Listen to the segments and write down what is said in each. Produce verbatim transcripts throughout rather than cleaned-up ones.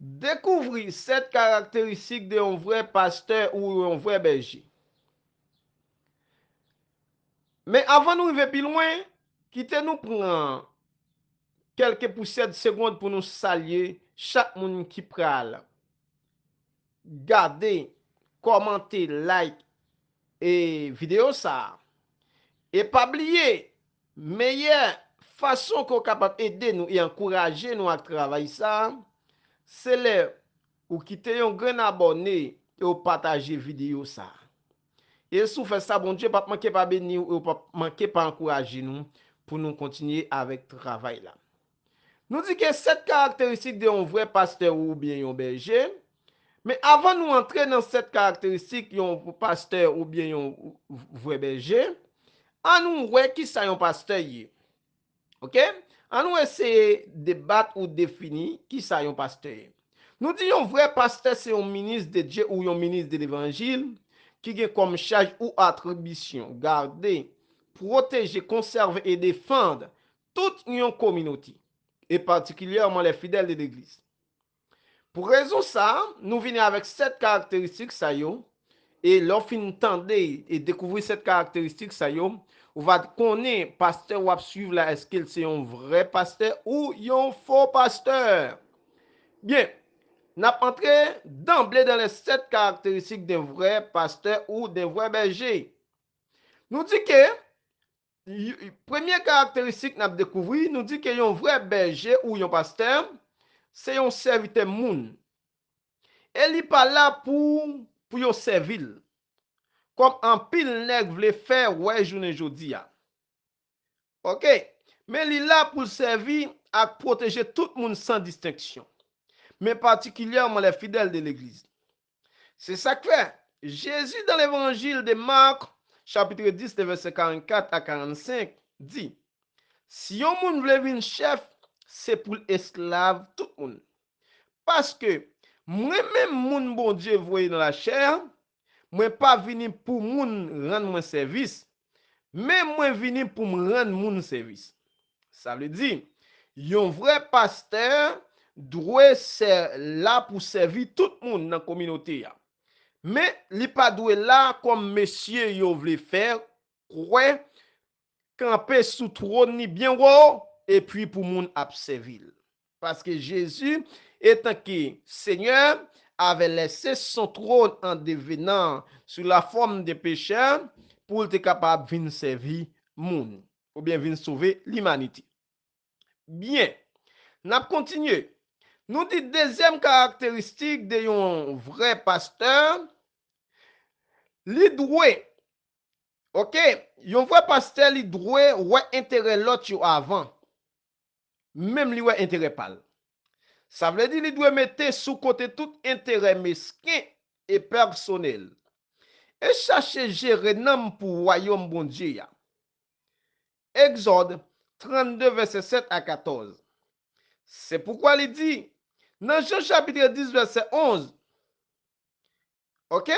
Dekouvri sèt karakteristik de yon vrè pastè ou yon vrè bèje. Men avan nou rive pi lwen, kite nou pran kèlke pousèt segonn pou nou salye chak moun ki pral gade, kòmante, like e videyo sa a. E pa bliye, meyè fason ke w kapab ede nou e ankouraje nou ak travay sa a, se lè ou kite yon grenn abòne e w pataje videyo sa a. E si w fè sa, Bondye p ap manke pa beni w e w p ap manke pa ankouraje nou pou nou kontinye avèk travay la. Nou di ke sèt karakteristik de yon vrè pastè oubyen yon bèje. Men avan nou antre nan sèt karakteristik yon pastè oubyen yon vrè bèje, ann nou wè kisa yon pastè ye. Oke? Ann nou eseye debat ou defini kisa yon pastè ye. Nou di yon vrè pastè se yon minis de Dye ou yon minis de levanjil ki gen kòm chaj ou atribisyon gade, pwoteje, konsève e defann tout yon kominote, e patikilyèman lè fidèl de legliz. Pou rezon sa a, nou vini avèk sèt karakteristik sa yo, e lè w fin tande e dekouvri sèt karakteristik sa yo, ou va konnen pastè w ap swiv la, èske l se yon vrè pastè ou yon fo pastè. Byen, n ap antre danble dan lè sèt karakteristik de vrè pastè ou de vrè bèje. Nou di ke y- premye karakteristik n ap dekouvri, nou di ke yon vrè bèje ou yon pastè, se yon sèvitè moun. E li pa la pou, pou yo sèvi l. Kòm anpil nèg vle fè wè jounen jodi a. Oke? Men li la pou l sèvi ak pwoteje tout moun san distenksyon. Men patikilyèman lè fidèl de legliz. Se sa k fè, Jezi dan levanjil de Mak, chapit dis, de vèsè karannkat a karannsenk, di, si yon moun vle vin chèf, se pou l esklav tout moun. Paske mwen menm moun Bondye voye nan lachè a, mwen pa vini pou moun rann mwen sèvis, men mwen vini pou m rann moun sèvis. Sa vle di, yon vrè pastè dwe sè- la pou sèvi tout moun nan kominote a. Men li pa dwe la kòm mesye yo vle fè kwè, kanpe sou twòn li byen wo, epi pou moun ap sèvi l. Paske Jezi, etanke Senyè, avait laissé son trône en devenant sous la forme de pécheur pou l te kapab vin sèvi moun, oubyen vin sove limanite. Byen, n ap kontinye. Nou di dezyèm karakteristik de yon vrè pastè, li dwe, oke, yon vrè pastè, li dwe wè enterè lòt yo avan menm li wè enterè pa l. Sa vle di li dwe mete sou kote tout enterè mesken e pèsonèl e chache jere nanm pou wayòm Bondye a. Egzòd trannde, vèsè sèt a katòz. Se poukwa li di, nan Jan chapit dis, vèsè onz, oke?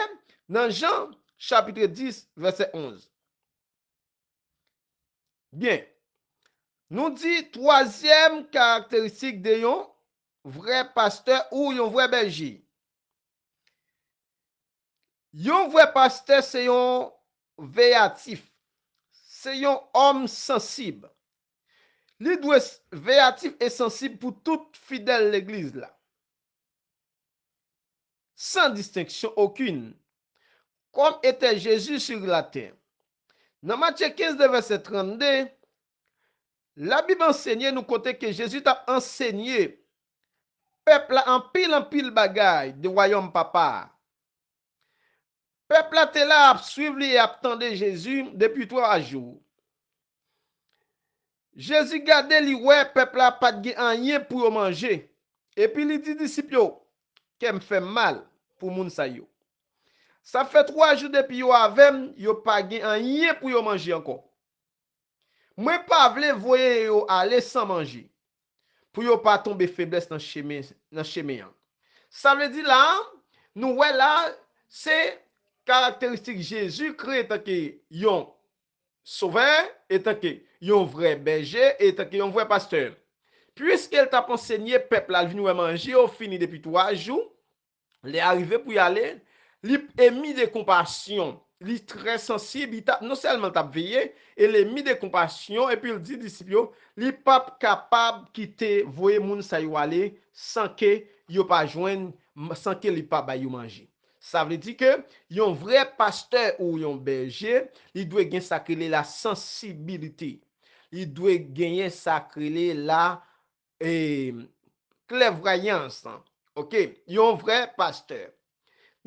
Nan Jan chapit dis, vèsè onz. Byen. Nou di twazyèm karakteristik de yon vrè pastè ou yon vrè bèje. Yon vrè pastè se yon veyatif. Se yon òm sansib. Li dwe s- veyatif e sansib pou tout fidèl legliz la. San distenksyon okenn, comme était Jésus sur la terre. Nan Matye kenz, de vèsè trannde, Labib ansenye nou kote ke Jezi t ap ansenye pèp la anpil, anpil bagay de wayòm Papa a. Pèp la te la ap swiv li e ap tande Jezi depi twa jou. Jezi gade, li wè pèp la pa t gen anyen pou yo manje. Epi li di disip yo, kè m fè m mal pou moun sa yo. Sa fè twa jou depi yo avè m, yo pa gen anyen pou yo manje ankò. Mwen pa vle voye yo ale san manje, pou yo pa tonbe feblès nan chemen, nan chemen an. Sa vle di la, nou wè la, se karakteristik Jezi kre etanke yon sovè, etanke yon vrè bèje, etanke yon vrè pastè. Piske l t ap ansenye pèp la, l vin wè manje yo fini depi twa jou, lè a rive pou y ale, li emi de konpasyon, li trè sansib, li t ap, non sèlman l t ap veye, e l emi de konpasyon, epi l di disip yo, li p ap kapab kite voye moun sa yo ale san ke yo pa jwenn, san ke li pa ba yo manje. Sa vle di ke yon vrè pastè ou yon bèje, li dwe gen sa k rele la sansibilite. Li dwe genyen sa k rele la e, klèvwayans. Oke, yon vrè pastè.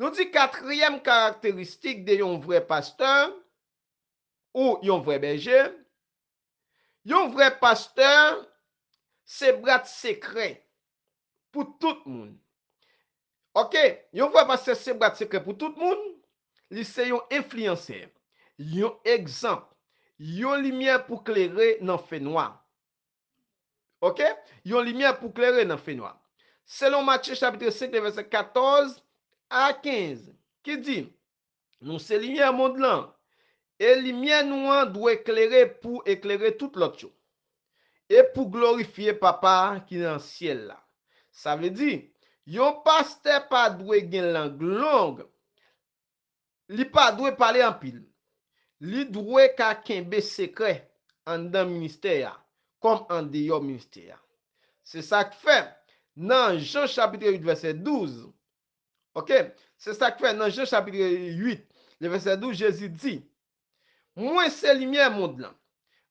Nou di katriyèm karakteristik de yon vrè pastè ou yon vrè bèje. Yon vrè pastè se brat sekrè pou tout moun. Oke, yon vrè pastè se brat sekrè pou tout moun. Li se yon enfliyansè, yon egzanp, yon limyè pou klere nan fènwa. Oke? Yon limyè pou klere nan fènwa. Selon Matye chapit senk, vèsè katòz a kenz, ki di, nou se limyè mond lan, e limyè nou an dwe klere pou eklere tout lòt yo, e pou glorifye Papa ki nan syèl la. Sa vle di, yon pastè pa dwe gen lang long, li pa dwe pale anpil. Li dwe ka kenbe sekrè anndan ministè a, kòm andeyò ministè a. Se sa k fè, nan Jan chapit uit, vèsè douz, oke? Se sa k fè, nan Jan chapit uit, le vèsè douz, Jezi di, mwen se limyè mond lan.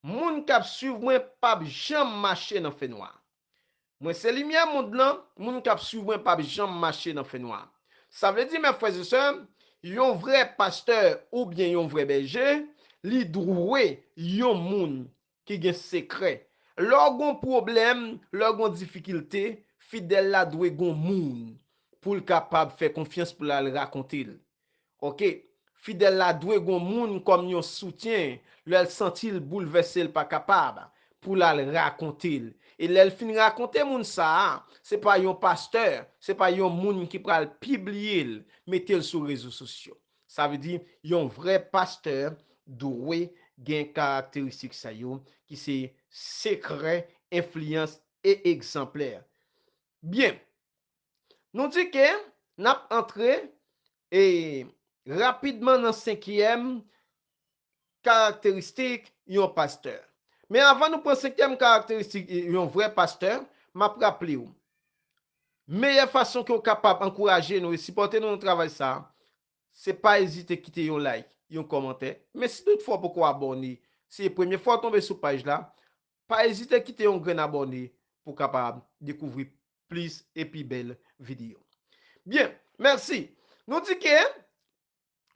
Moun k ap swiv mwen p ap janm mache nan fènwa. Mwen se limyè mond lan, moun k ap swiv mwen p ap janm mache nan fènwa. Sa vle di, mè frè e sè, yon vrè pastè oubyen yon vrè bèje, li dwe yon moun ki gen sekrè. Lè w gon pwoblèm, lè w gon difikilte, fidèl la dwe gon moun pou l kapab fè konfyans pou l al rakonte l. Oke, fidèl la dwe gon moun kòm yon soutyen, lè l santi l boulvèse, l pa kapab, pou l al rakonte l. E lè l fin rakonte moun sa a, se pa yon pastè, se pa yon moun ki pral pibliye l, mete l sou rezo sosyo. Sa vle di, yon vrè pastè dwe gen karakteristik sa yo, ki se sekrè, enfliyans e egzanplè. Byen, nou di ke n ap antre e rapidman nan senkyèm karakteristik yon pastè. Men avan nou pran senkyèm karakteristik yon vrè pastè, m ap raple w, meyè fason ke w kapab ankouraje nou e sipòte nou nan travay sa a, se pa ezite kite yon like, yon kòmantè. Men si toutfwa w poko abòne, se premye fwa w tonbe sou paj la, pa ezite kite yon grenn abòne pou w kapab dekouvri plis e pi bèl videyo. Byen, mèsi. Nou di ke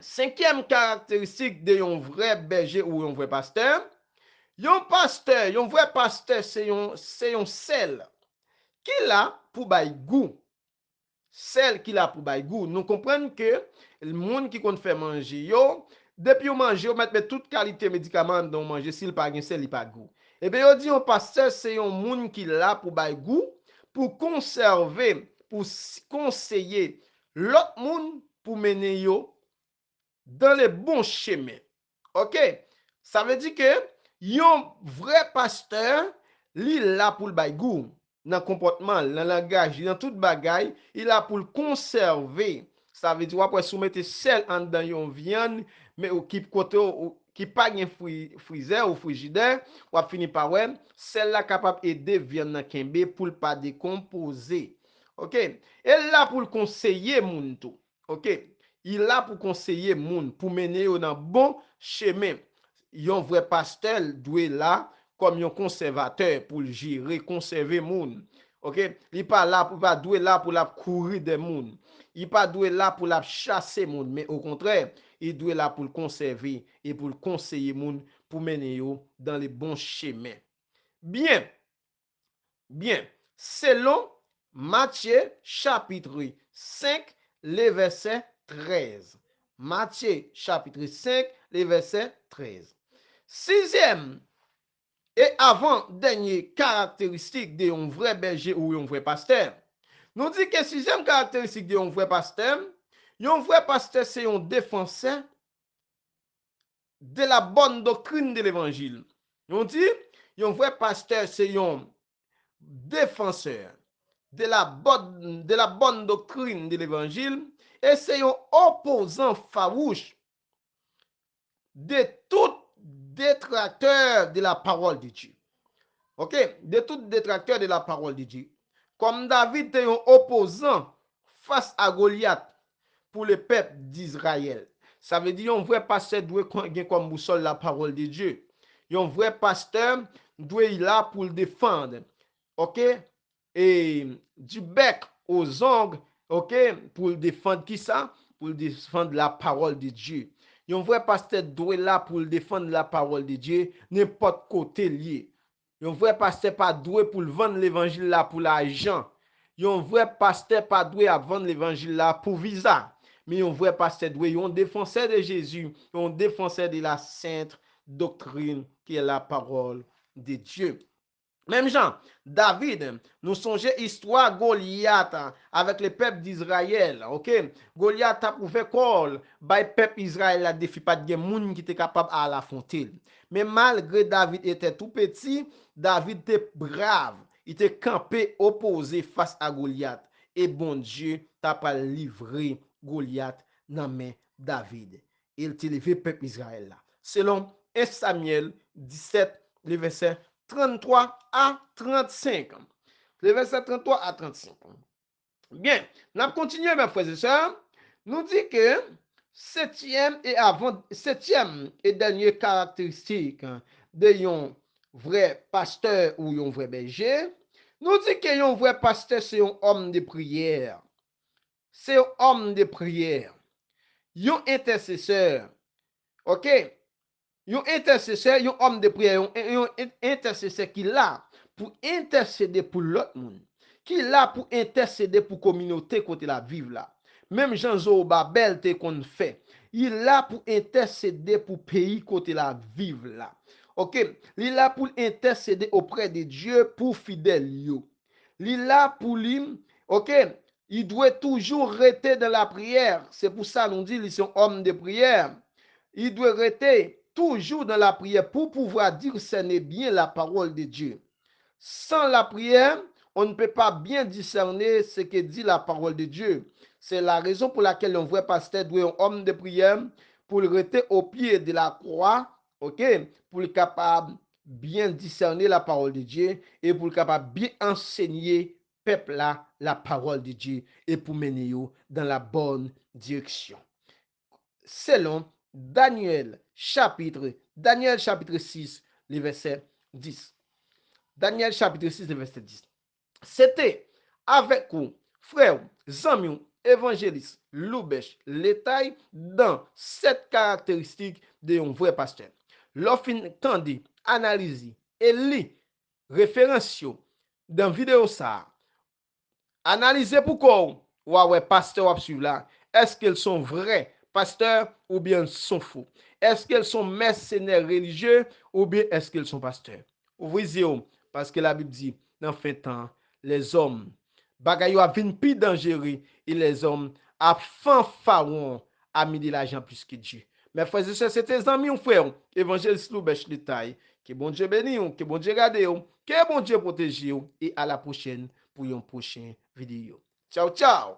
senkyèm karakteristik de yon vrè bèje ou yon vrè pastè, yon pastè, yon vrè pastè se yon, se yon sèl ki la pou bay gou. Sèl ki la pou bay gou. Nou konprann ke moun ki konn fè manje yo, depi yon manje, yo mèt met tout kalite medikaman anndan yon manje, si l pa gen sèl, li pa gou. Ebyen, yo di yon pastè se yon moun ki la pou bay gou, pou konsève, pou s-, konseye lòt moun, pou mennen yo dans le bon chemin. Oke? Sa vle di ke yon vrè pastè, li la pou l bay gou nan konpòtman l, nan langaj li, nan tout bagay, li la pou l konsève. Sa vle di, w ap wè si w mete sèl anndan yon vyann, men ou ki kote w, ki pa gen fri-, frizè ou frijidè, w ap fini pa wè, sèl la kapab ede vyann nan kenbe pou l pa dekonpoze. Oke? E l la pou l konseye moun tou. Oke? Li la pou konseye moun, pou mennen yo nan bon chemen. Yon vrè pastè dwe la kòm yon konsèvatè pou l jere, konsève moun. Oke? Li pa la pou, pa dwe la pou l ap kouri dèyè moun. Li pa dwe la pou l ap chase moun, men okontrè, li dwe la pou l konsève e pou l konseye moun pou mennen yo dans le bon chemin. Byen. Byen, selon Matye chapit senk, le vèsè trèz. Matye chapit senk, le vèsè trèz. Sizyèm e avan dènye karakteristik de yon vrè bèje ou yon vrè pastè. Nou di ke sizyèm karakteristik de yon vrè pastè, yon vrè pastè se yon defansè de la bonne doctrine de l'évangile. Nou di, yon vrè pastè se yon défenseur de la bonne, de la bonne doctrine de l'évangile, e se yon opozan fawouch de tout détracteur de la parole de Dieu. Ok? De tout détracteur de la parole de Dieu. Kòm David te yon opozan fas a Golyat pou le pèp d'Izrayèl. Sa vle di yon vrè pastè dwe gen kòm bousòl la parole de Dieu. Yon vrè pastè dwe la pou l defann, ok, e du bec aux ongles, ok, pou l defann kisa? Pou l defann la parole de Dieu. Yon vrè pastè dwe la pou l defann la parole de Dieu nenpòt kote l ye. Yon vrè pastè pa dwe pou l vann levanjil la pou lajan. Yon vrè pastè pa dwe ap vann levanjil la pou viza. Men yon vrè pastè dwe yon défenseur de Jésus, yon défenseur de la sainte doctrine qui est la parole de Dieu. Menm jan, David, nou sonje istwa Golyat avèk le pèp d'Izrayèl, ok? Golyat t ap ouvè kò l bay pèp Izrayèl la defi, pa t gen moun ki te kapab al afwonte l. Men malgre David était tout petit, David te brav, li te kanpe opoze fas a Golyat, e Bondye ta pral livre Golyat nan men David. E l te leve pèp Izrayèl la. Selon en Samyèl disèt, le vèsè tranntwa a trannsenk. Le vèsè tranntwa a trannsenk. Byen, n ap kontinye, mè frè e sè. Nou di ke setyèm e avan, setyèm e dènye karakteristik de yon vrè pastè ou yon vrè bèje, nou di ke yon vrè pastè se yon òm de priyè. Se yon òm de priyè. Yon entèsesè. Ok? Yon entèsesè, yon òm de priyè, yon, yon en- entèsesè ki la pou entèsede pou lòt moun, ki la pou entèsede pou kominote kote l ap viv la. Menm jan Zowobabèl te konn fè, li la pou entèsede pou peyi kote l ap viv la. Ok? Li la pou l entèsede oprè de Dye pou fidèl yo. Li la pou li, ok? Li dwe toujou rete dans la prière. Se pou sa nou di li se yon òm de priyè. Li dwe rete toujou dans la prière pour pouvoir discerner bien la parole de Dieu. Sans la prière, on ne peut pas bien discerner ce que dit la parole de Dieu. C'est la raison pour laquelle yon vrè pastè dwe yon òm de priyè pou l rete au pied de la croix, ok, pou l kapab byen disène la parole de Dieu e pou l kapab byen ansenye pèp la la parole de Dieu e pou mennen yo dans la bonne direction. Selon Daniel chapitre, Daniel chapitre six, le verset dix. Daniel chapitre six, le verset dix. Se te avèk ou, frè w, zanmi w, evanjelis Loubèch Letay, dans sèt karakteristik de yon vrè pastè. Lè w fin tande, analize e li referans yo dans videyo sa a, analize pou kò w, w a wè pastè w ap swiv la, èske l se yon vrè pastè oubyen l se yon fo? Èske l se yon mèsenè relijye oubyen èske l se yon pastè? Ouvri zye w, paske Labib di, nan fen tan, lèzòm, bagay yo ap vin pi danjere, e lèzòm ap fanfawon a midi lajan plis ke Dye. Mè frè e sè, se te zanmi w, frè w, evanjelis Loubèch Letay. Ke Bondye beni w, ke Bondye gade w, ke Bondye pwoteje w, e a la pwochèn pou yon pwochen videyo. Tchaw, tchaw!